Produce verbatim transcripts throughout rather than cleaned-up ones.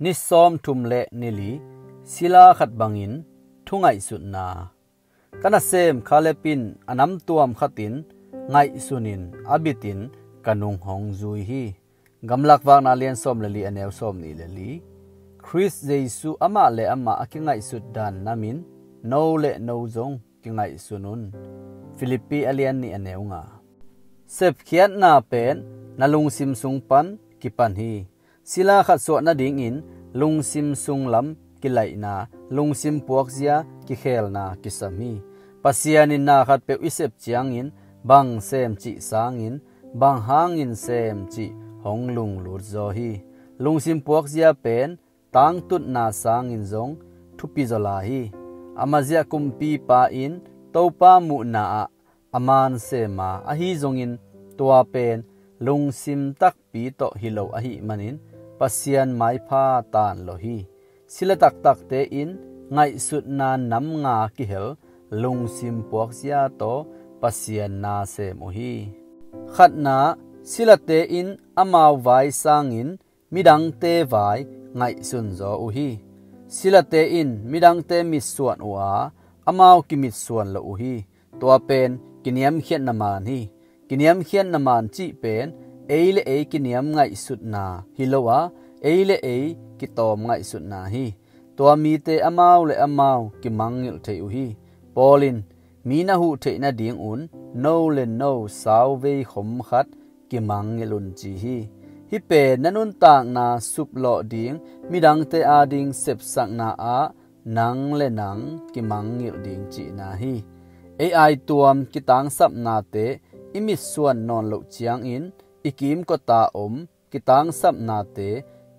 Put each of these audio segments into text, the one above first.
Ni sawmthum le nili, sila khat bangin thungaihsutna. Ka nasem Caleb in a namtuam khatin ngaihsunin a bitin ka nung hong zui hi. Gamlak Vakna lian sawm le li, a neu sawm nih le li. Khrist Jesu amah le amah a kingaihsut dan namin no le no zong kingaihsun un. Filippi a lian nih, a neu nga. Sepkhiatna pen na lungsim sung pan kipan hi. Sila khat suah nadingin lungsim sunglam kilaihna, lungsim puakzia kikhelna kisam hi. Pasian in na khatpeuh i sep ciangin bang sem cih sangin bang hangin sem cih hong lunglut zaw hi. Lungsim puakzia pen tangtutna sangin zong thupi zaw lai hi. A maziah kumpipa in Topa muhna ah a man sema ahi zongin tua pen lungsim takpi tawh hi lo ahih manin Pasian maipha tan lo hi. Sila taktakte in ngaihsutna nam nga kihel lungsim puakzia tawh Pasian na sem uh hi. Khatna, silate in amau vai sangin midangte vai ngaihsun zaw uh hi. Silate in midangte mitsuan uh a, amau kimitsuan lo uh hi. Tua pen kiniamkhiatna man hi. Kiniamkhiatna man cih pen ei le ei kiniam ngaihsutna hi lo a, ei le ei kitawm ngaihsutna hi. Tua mite amau le amau kimangngilh thei uh hi. Paul in, mi na huh theih nadingun no le no sauvei khom khat kimangngilh un, ci hi. Hih pen na nuntakna suplawh ding, midangte ading sepsakna ah nang le nang kimangngilh ding cihna hi. Ei aituam kitangsapnate i mitsuan nawn loh ciangin i kimkota om kitangsapnate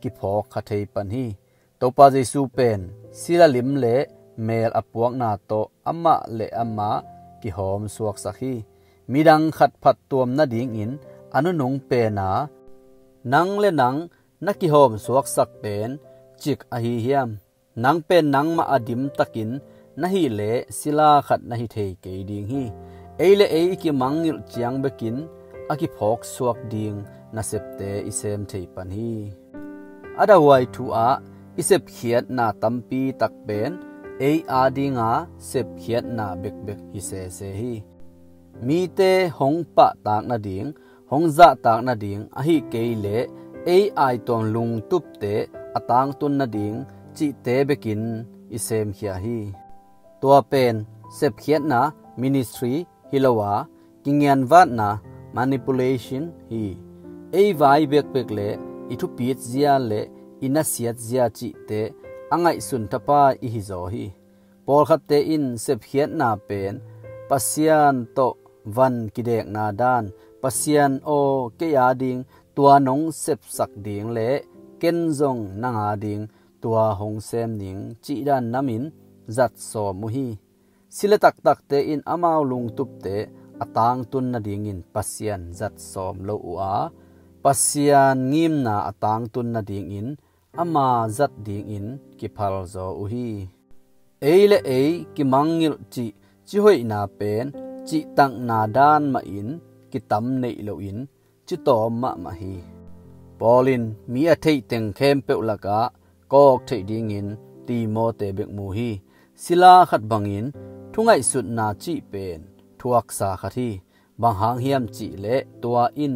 kiphawk kha thei pan hi. Topa Jesu pen sila lim le mel a puakna tawh amah le amah kihawm suaksak hi. Midang khat phattuam nadingin a nunung pena nang le nang na kihawm suaksak pen cik ahi hiam? Nang pen nangmah a dimtakin na hih leh sila khat na hi thei kei ding hi. Ei le ei i kimangngilh ciang bekin a kiphawk suak ding nasepte i sem thei pan hi. A dauhuai thu ah i sepkhiatna tampi tak pen ei adinga sepkhiatna bekbek hi sese hi. Mite hong pahtak nading, hong zahtak nading, ahih kei leh ei aituam lungtupte a tangtun nading cihte bekin i semkhia hi. Tua pen sepkhiatna, ministry hi lo a, kingianvatna, manipulation hi. Ei vai bekbek le i thupit zia le i nasiat zia cihte a ngaihsun thapai i hi zaw hi. Pawlkhatte in sepkhiatna pen Pasian tawh van kidekna dan, Pasian aw, kei ading tua nong sepsak ding le ken zong nang ading tua hong sem ning cih dan namin zat sawm uh hi. Sila taktakte in amau lungtupte a tangtun nadingin Pasian zat sawm lo uh a, Pasian ngimna a tangtun nadingin ama zat dingin kiphal zaw uh hi. Ei le ei kimangngilh cih cihoihna pen cihtakna dan mahin kitam neih loin citawm mahmah hi. Paul in mi a theih teng khempeuh lakah kawk theih dingin Timote bek mu hi. Sila khat bangin thungaihsutna cih pen thuaksa khat hi. Bang hang hiam cih leh tua in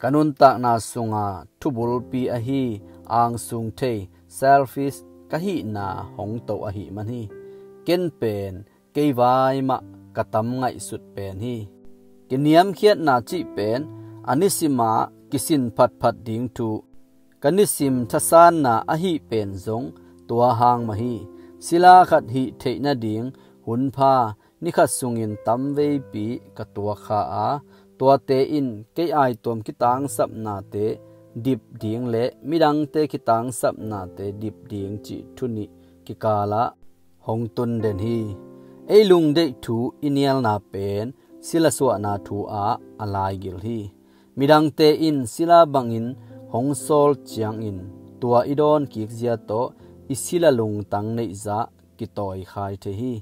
ka nuntakna sunga thubulpi ahi angsung thei, selfish, ka hihna hong to ahih man hi. Ken pen kei vai mah ka tam ngaihsut pen hi. Kiniamkhiatna cih pen a nisima kisin phatphat ding thu, ka nisim thasanna ahih pen zong tua hang mah hi. Sila khat hih theih nading hunpha nikhat sungin tamveipi ka tuak kha a, tuate in kei aituam kitangsapnate dip ding le midangte kitangsapnate dip ding cih thu nih kikalah hong tun den hi. Ei lungdeih thu i nialna pen sila suahna thu ah a laigil hi. Midangte in sila bangin hong sawl ciangin tua i dawn kik zia tawh i sila lungtang neih zah kitawi khai thei hi.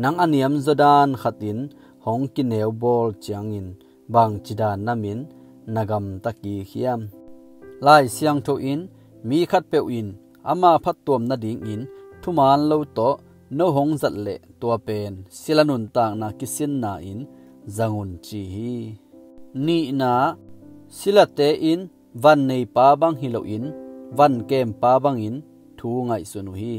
Nang a niamzaw dan khatin hong kineu bawl ciangin bangci dan namin na gamta kik hiam? Lai Siangtho in mi khatpeuh in ama phattuam nadingin thuman lo tawh no hong zat leh tua pen sila nuntakna kisinna in zang un ci hi. Nihna, silate in van neipa bang hi loin van kempa bangin thu ngaihsun uh hi.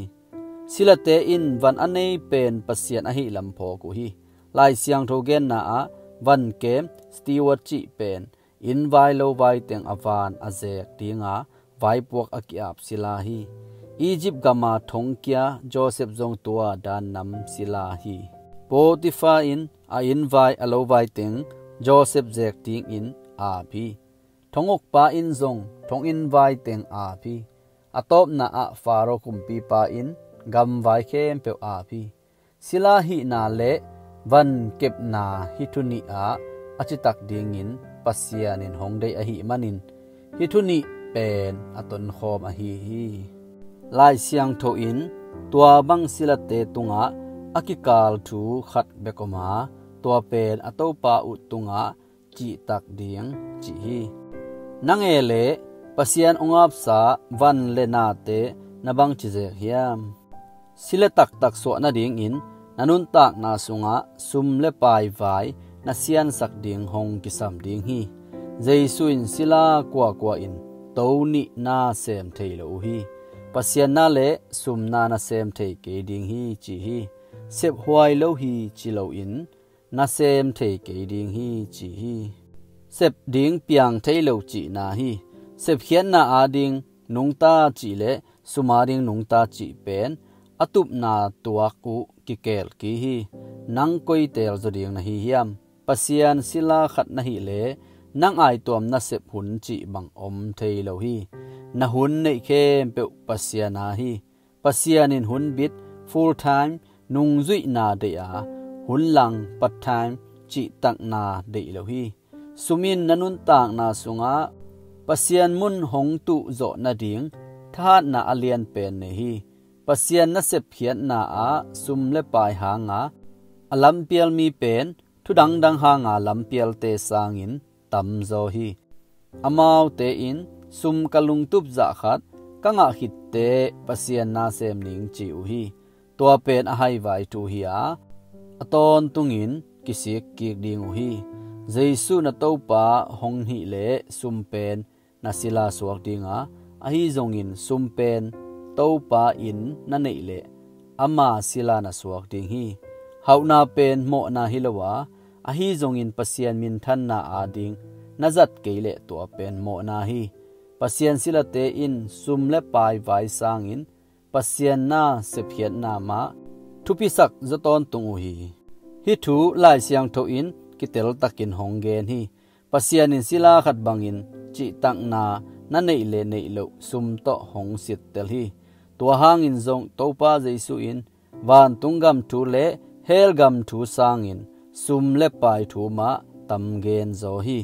Silate in van a nei pen Pasian ahih lam phawk uh hi. Lai Siangtho genna ah van kem, steward cih pen inn vai lo vai teng a van a zek dinga vaipuak a ki-ap sila hi. Egypt gama thongkia Joseph zong tua dan nam sila hi. Potiphar in a inn vai a lo vai teng Joseph zek dingin ap hi. Thongukpa in zong thonginn vai teng ap hi. A tawpna ah Pharaoh kumpipa in gamvai khempeuh ap hi. Sila hihna le van kepna hih thu nih ah a citak dingin Pasian in hong deih ahih manin hih thu nih pen a tonkhawm ahi hi. Lai Siangtho in tua bang silate tungah a kikal thu khat bek om a, tua pen a Topa uh tungah cihtak ding cih hi. Nang e le Pasian hong apsa van le nate na bangci zek hiam? Sila taktak suah nadingin na nuntakna sungah sum le pai vai na siansak ding hong kisam ding hi. Jesu in sila kuakua in to nih na sem thei lo uh hi. Pasian na le sum na na sem thei kei ding hi ci hi. Sephuai lo hi ci loin na sem thei kei ding hi ci hi. Sep ding piang thei lo cihna hi. Sepkhiatna ading nungta cih le sum ading nungta cih pen a tupna tuak uh kikel kik hi. Nang koi tel zaw ding na hi hiam? Pasian sila khat na hih le nang aituam na sep hun cih bang om thei lo hi. Na hun neih khempeuh Pasian a hi. Pasian in hun bit, full time, nungzuihna deih a, hun lang, part time, cihtakna deih lo hi. Sum in na nuntakna sungah Pasian mun hong tuhzawh nading thahatna a lianpen nei hi. Pasian na sepkhiatna ah sum le pai hanga a lampial mi pen thudangdang hanga lampialte sangin tamzaw hi. Amaute in sum ka lungtup zah khat ka ngah khitte Pasian na sem ning ci uh hi. Tua pen a haivai thu hi a, a tawntungin kisik kik ding uh hi. Jesu na Topa hong hih le sum pen na sila suak dinga, ahi zongin sum pen Topa in na neih leh ama sila na suak ding hi. Hauhna pen mawhna hi lo a, ahi zongin Pasian minthanna ading na zat kei leh tua pen mawhna hi. Pasian silate in sum le pai vai sangin Pasian na sepkhiatna mah thupisak zaw tawntung uh hi. Hih thu Lai Siangtho in kiteltakin hong gen hi. Pasian in sila khat bangin cihtakna na neih le neih loh sum tawh hong sittel hi. Tua hangin zong Topa Jesu in vantung gam thu le hell gam thu sangin sum le pai thu mah tam gen zaw hi.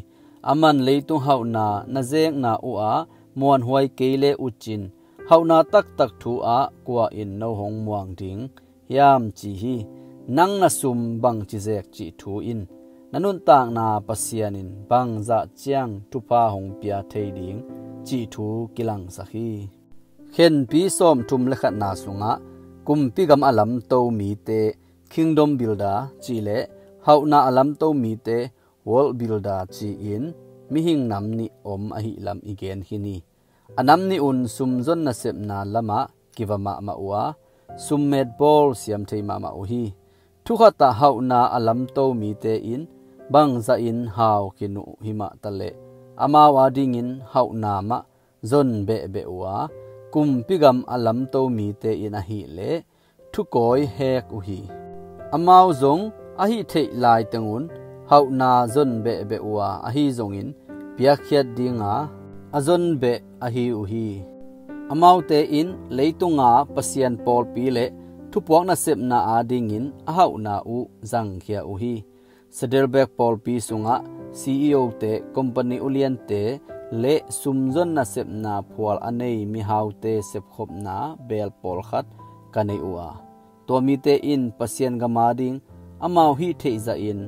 Aman leitung hauhna na zekna uhah muanhuai kei le uh cin hauhna taktak thu ah kua in no hong muang ding hiam ci hi. Nang na sum bangci zek cih thu in na nuntakna Pasian in bangzah ciang thupha hong pia thei ding cih thu kilangsak hi. Khenpi sawmthum le khatna sungah kumpi gam a lamto mite kingdom builder cih le hauhna a lamto mite world builder ci-in mihing nam nih om ahih lam i gen khin hi. A nam nih un sumzon nasepna lamah kiva mahmah uh a, summet bawl siam thei mahmah uh hi. Thukhatah hauhna a lamto mite in bangzahin hau khin uh himah taleh amau adingin hauhna mah zon behbeh uh a, kumpi gam a lamto mite in ahileh thukawi hek uh hi. Amau zong a hih theih laitengun hauhna zon behbeh uh a, ahi zongin piakkhiat dinga a zon beh ahi uh hi. Amaute in leitunga Pasian pawlpi le thupuak nasepna adingin a hauhna uh zangkhia uh hi. Saddleback pawlpi sungah C E O te, company uliante le sumzon nasepna phual a nei mihaute sepkhopna beel pawlkhat ka nei uh a, tua mite in Pasian gam ading amau hih theih zahin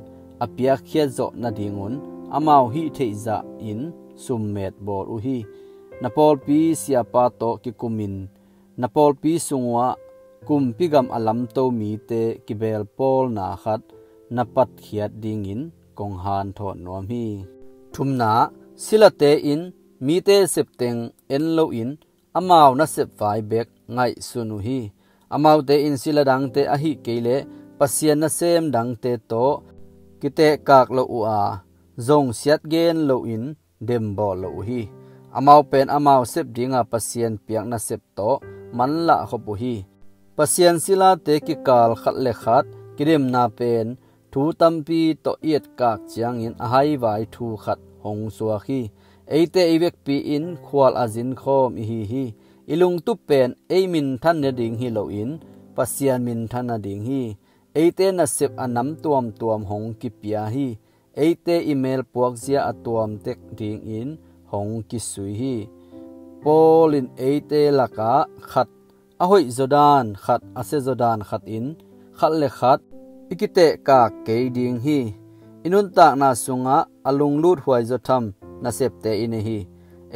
a piakkhiat zawh nadingun amau hih theih zahin summet bawl uh hi. Na pawlpi siapa tawh kikumin na pawlpi sung uah kumpi gam a lamto mite kibelpawlna khat na patkhiat dingin kong hanthawn nuam hi. Thumna, silate in mite septeng en loin amau nasep vai bek ngaihsun uh hi. Amaute in sila dangte ahih kei leh Pasian nasem dangte tawh kitehkak lo uh a, zong siatgen loin dembawl lo uh hi. Amau pen amau sep dinga Pasian piak nasep tawh manlah khop uh hi. Pasian silate kikal khat le khat kidemna pen thu tampi tawh i etkak ciangin a haivai thu khat hong suak hi. Eite i vekpi-in khual a zinkhawm i hi hi. I lungtup pen ei minthan nading hi loin Pasian minthan nading hi. Eite nasep a nam tuamtuam hong kipia hi. Eite i melpuakzia a tuamtek dingin hong kisui hi. Paul in eite lakah khat a hoih zawdan khat, a sia zawdan khatin khat le khat i kitehkak kei ding hi. I nuntakna sungah a lunglut huai zaw tham nasepte i nei hi.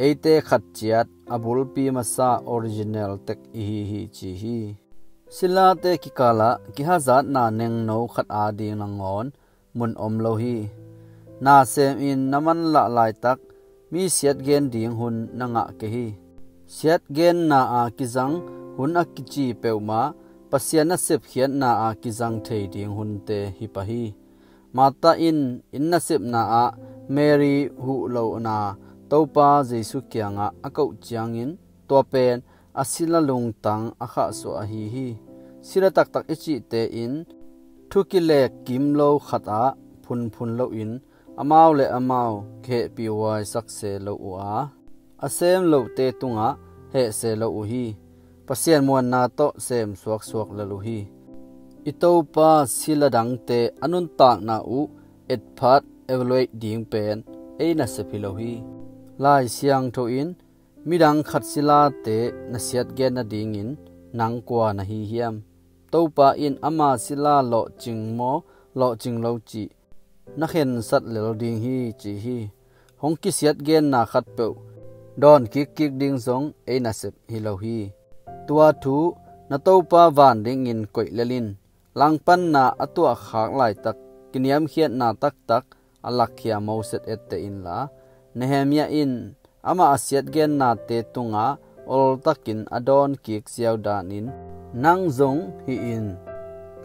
Eite khat ciat a bulpi masa original tek i hi hi ci hi. Silate kikalah kihazatna nengno khat ading nangawn mun om lo hi. Na semin na manlah laitak mi siatgen ding hun na ngah kei hi. Siatgenna a kizang hun a kici peuhmah Pasian nasepkhiatna a kizang thei ding hunte hi pah hi. Martha in inn nasepna ah Mary huh lohna Topa Jesu kiangah a koh ciangin tua pen a sila lungtang a khahsuah ahi hi. Sila taktak i cihte in thu kilek kim lo khatah phunphun loin amau le amau kihehpih huaisak se lo uh a, a sem lohte tungah heh se lo uh hi. Pasian muanna tawh sem suaksuak lel uh hi. I Topa sila dangte a nuntakna uh etphat, evaluate ding pen ei nasep hi lo hi. Lai Siangtho in midang khat silate na siatgen nadingin nang kua na hi hiam? Topa in ama sila lawhcing maw, lawhcing lo cih na khensat lel ding hi ci hi. Hong kisiatgenna khatpeuh dawn kikkik ding zong ei nasep hi lo hi. Tua thu na Topa van dingin koih lel in. Langpanna a tuahkhak laitak kiniamkhiatna taktak a lakkhia Moses etteh inla, Nehemiah in amah a siatgennate tungah oltakin a dawnkik ziau danin nang zong hih in.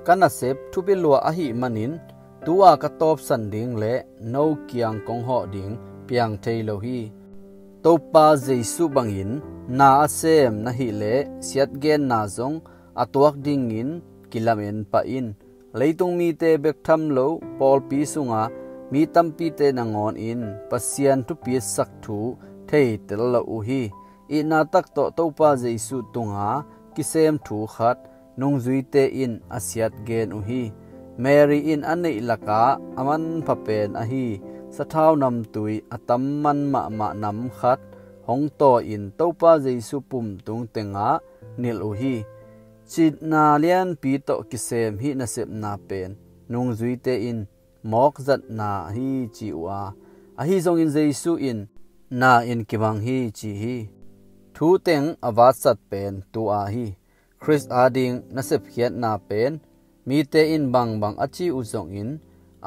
Ka nasep thupi lua ahih manin tu-a ka tawpsan ding le no kiang kong hawh ding piang thei lo hi. Topa Jesu bangin na a sem na hih leh siatgenna zong a tuak dingin kilamen pah in. Leitung mite bek tham lo pawlpi sunga mi tampite nangawn in Pasian thupitsak thu theitel lo uh hi. Itna tak tawh Topa Jesu tunga kisem thu khat nungzuite in a siatgen uh hi. Mary in a neih lakah a manpha pen ahi sathau namtui a tam man mahmah nam khat hong tawi-in Topa Jesu pumtung tengah nilh uh hi. Citna lianpi tawh kisem hih nasepna pen nungzuite in mawkzatna hi ci uh a, ahi zongin Jesu in na in kimang hi ci hi. Thu teng a vatsat pen tu-a hi. Khrist ading nasepkhiatna pen mite in bangbang a ci uh zongin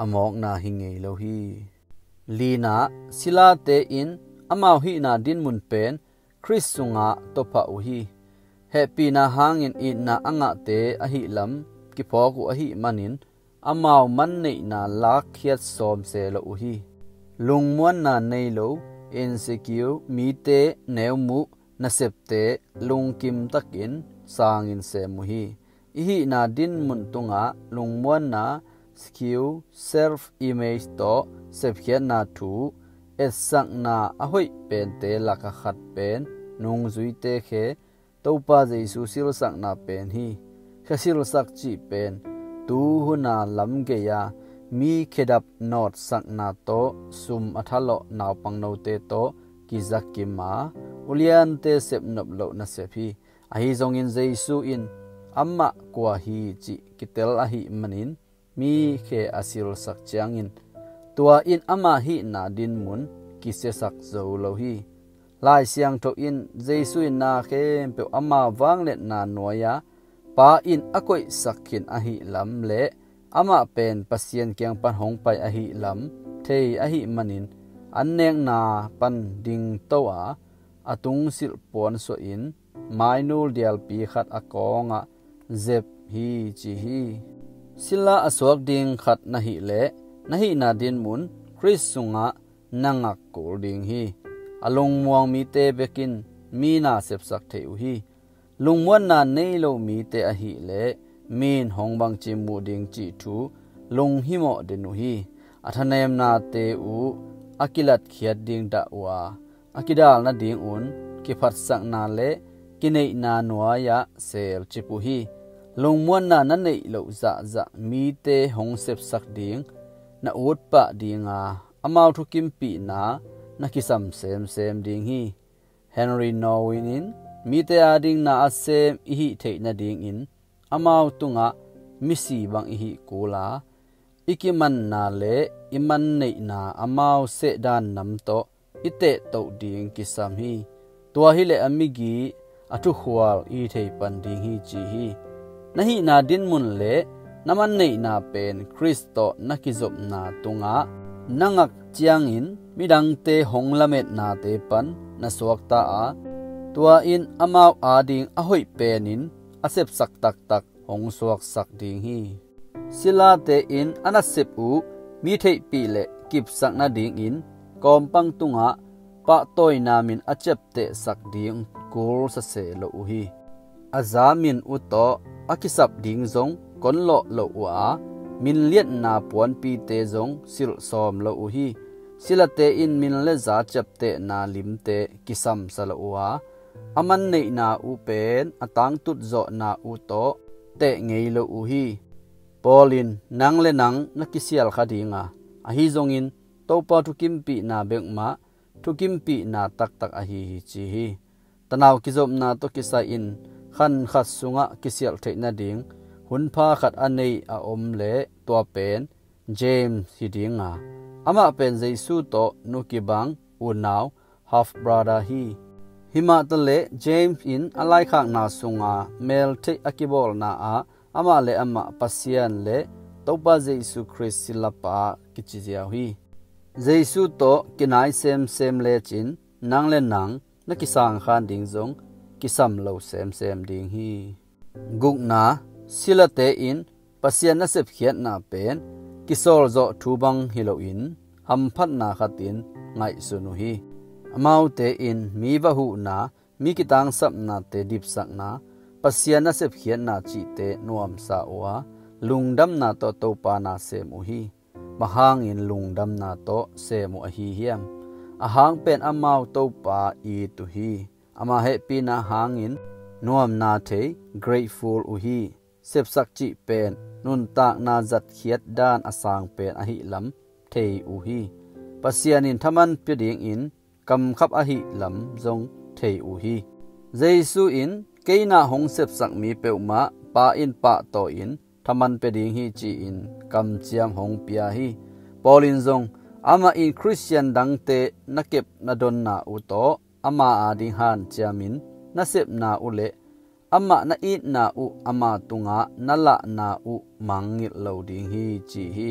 a mawkna hi ngei lo hi. Lina, silate in amau hihna dinmun pen Khrist sungah tawphah uh hi. Hehpihna hangin itna a ngahte ahih lam kiphawk uh ahih manin amau manneihna lakkhiat sawm se lo uh hi. Lungmuanna nei lo, insecure, mite neumuh nasepte lungkim takin sangin sem uh hi. I hihna dinmun tungah lungmuanna, skill, self image tawh sepkhiatna thu etsakna a hoih pente laka khat pen nungzuite khe Topa Jesu silsakna pen hi. Khe silsak cih pen tu huna lam gei-a mi khedap nawtsakna tawh sum a thalawh naupangnote tawh kizakim a uliante sepnop loh nasep hi. Ahi zongin Jesu in amah kua hi cih kitel ahih manin mi khe a silsak ciangin tua in ama hihna dinmun kisiasak zo lo hi. Lai Siangtho in Jesu in na khempeuh ama vangliatna nuai-ah Pa in a koihsak khin ahih lam le amah pen Pasian kiang pan hong pai ahih lam thei ahih manin an nekna pan dingto a, a tungsilh puansuah in mainul dialpi khat a kawngah zep hi ci hi. Sila a suak ding khat na hih leh na hihna dinmun Khrist sungah na ngak kul ding hi. A lungmuang mite bekin mi na sepsak thei uh hi. Lungmuanna nei lo mite ahih leh min hong bangci muh ding cih thu lunghimawh den uh hi. A thanemnate uh a kilatkhiat ding dah uh a, a kidal nadingun kiphatsakna le kineihna nuai-ah selcip uh hi. Lungmuanna na neih loh zahzah mite hong sepsak ding na utpah dinga amau thukimpihna na kisam semsem ding hi. Henri Nouwen in mite ading na a sem i hih theih nadingin amau tungah misi bang i hih kul a, i kimanna le i manneihna amau sehdan nam tawh i tehtoh ding kisam hi. Tua hileh a migi a thukhual i thei pan ding hi ci hi. Na hihna dinmun le na manneihna pen Khrist tawh na kizopna tungah na ngak ciangin midangte hong lametnate pan na suakta a, tua in amau ading a hoih penin a sepsak taktak hong suaksak ding hi. Silate in a nasep uh mi theihpih le kipsak nadingin kawmpang tungah pahtawina min a ciaptehsak ding kul sase lo uh hi. A za min uh tawh a kisap ding zong konlawh lo uh a, minliatna puanpite zong silhsawm lo uh hi. Silate in min le za ciaptehna limte kisamsa lo uh a, a manneihna uh pen a tangtut zawhna uh tawh teh ngei lo uh hi. Paul in nang le nang na kisial kha dinga, ahi zongin Topa thukimpihna bek mah thukimpihna taktak ahi hi ci hi. Tanau kizopna tawh kisai-in khan khat sungah kisialh theih nading hunpha khat a nei a om le tua pen James hi dinga, amah pen Jesu tawh nu kibang unau, half brother hi. Himah taleh James in a laikhakna sunga meltheih a kibawlna ah amah le amah Pasian le Topa Jesu Khrist silapa kici ziau hi. Jesu tawh kinai semsem lecin nang le nang na kisangkhan ding zong kisam lo semsem ding hi. Gukna, silate in Pasian nasepkhiatna pen kisawlzawh thu bang hi loin hamphatna khatin ngaihsun uh hi. Amaute in mi va huhna, mi kitangsapnate dipsakna, Pasian nasepkhiatna cihte nuamsa uh a, lungdamna tawh Topa na sem uh hi. Bang hangin lungdamna tawh sem uh ahi hiam? A hang pen amau Topa it uh hi. Ama hehpihna hangin nuamna thei, grateful, uh hi. Sepsak cih pen nuntakna zatkhiat dan a sang pen ahih lam thei uh hi. Pasian in thaman pia dingin kamkhap ahih lam zong thei uh hi. Jesu in, "Kei na hong sepsak mi peuhmah Pa in pahtawi-in thaman pia ding hi," ci-in kamciam hong pia hi. Paul in zong, "Amah in Khristian dangte na kep na donna uh tawh ama ading hanciamin na sepna uh le amah na itna uh ama tungah na lahna uh mangngilh lo ding hi," ci hi.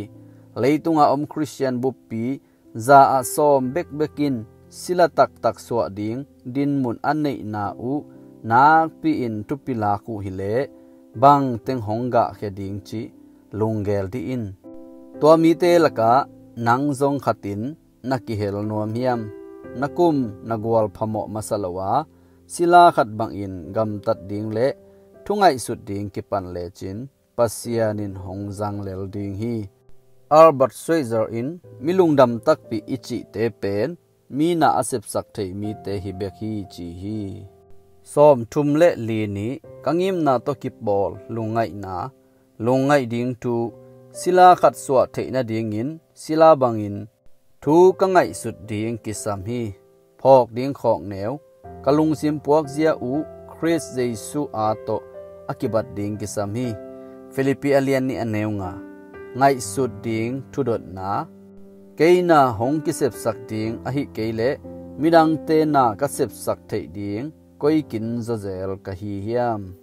Leitunga om Khristian buppi za ah sawm bekbek in sila taktak suah ding dinmun a neihna uh nakpi-in thupi lak uh hileh bangteng hong gahkhia ding cih lunggel dih in. Tua mite lakah nang zong khatin na kihel nuam hiam? Na kum na gual phamawh masa lo a, sila khat bangin gamtat ding le thungaihsut ding kipan lecin Pasian in hong zanglel ding hi. Albert Schweitzer in, "Mi lungdam takpi i cihte pen mi na a sepsak thei mite hi bek hi," ci hi. Sawmthum le li nih, ka ngimna tawh kipawl lungngaihna, lungngaih ding thu, sila khat suah theih nadingin sila bangin thu ka ngaihsut ding kisam hi. Phawk ding khawkneu, ka lungsim puakzia uh Khrist Jesu aa tawh a kibat ding kisam hi. Philippi a lian nih a neu nga. Ngaihsut ding thudotna, kei na hong kisepsak ding ahih kei leh Midangte na ka sepsak theih ding koi kin zaw zel ka hi hiam?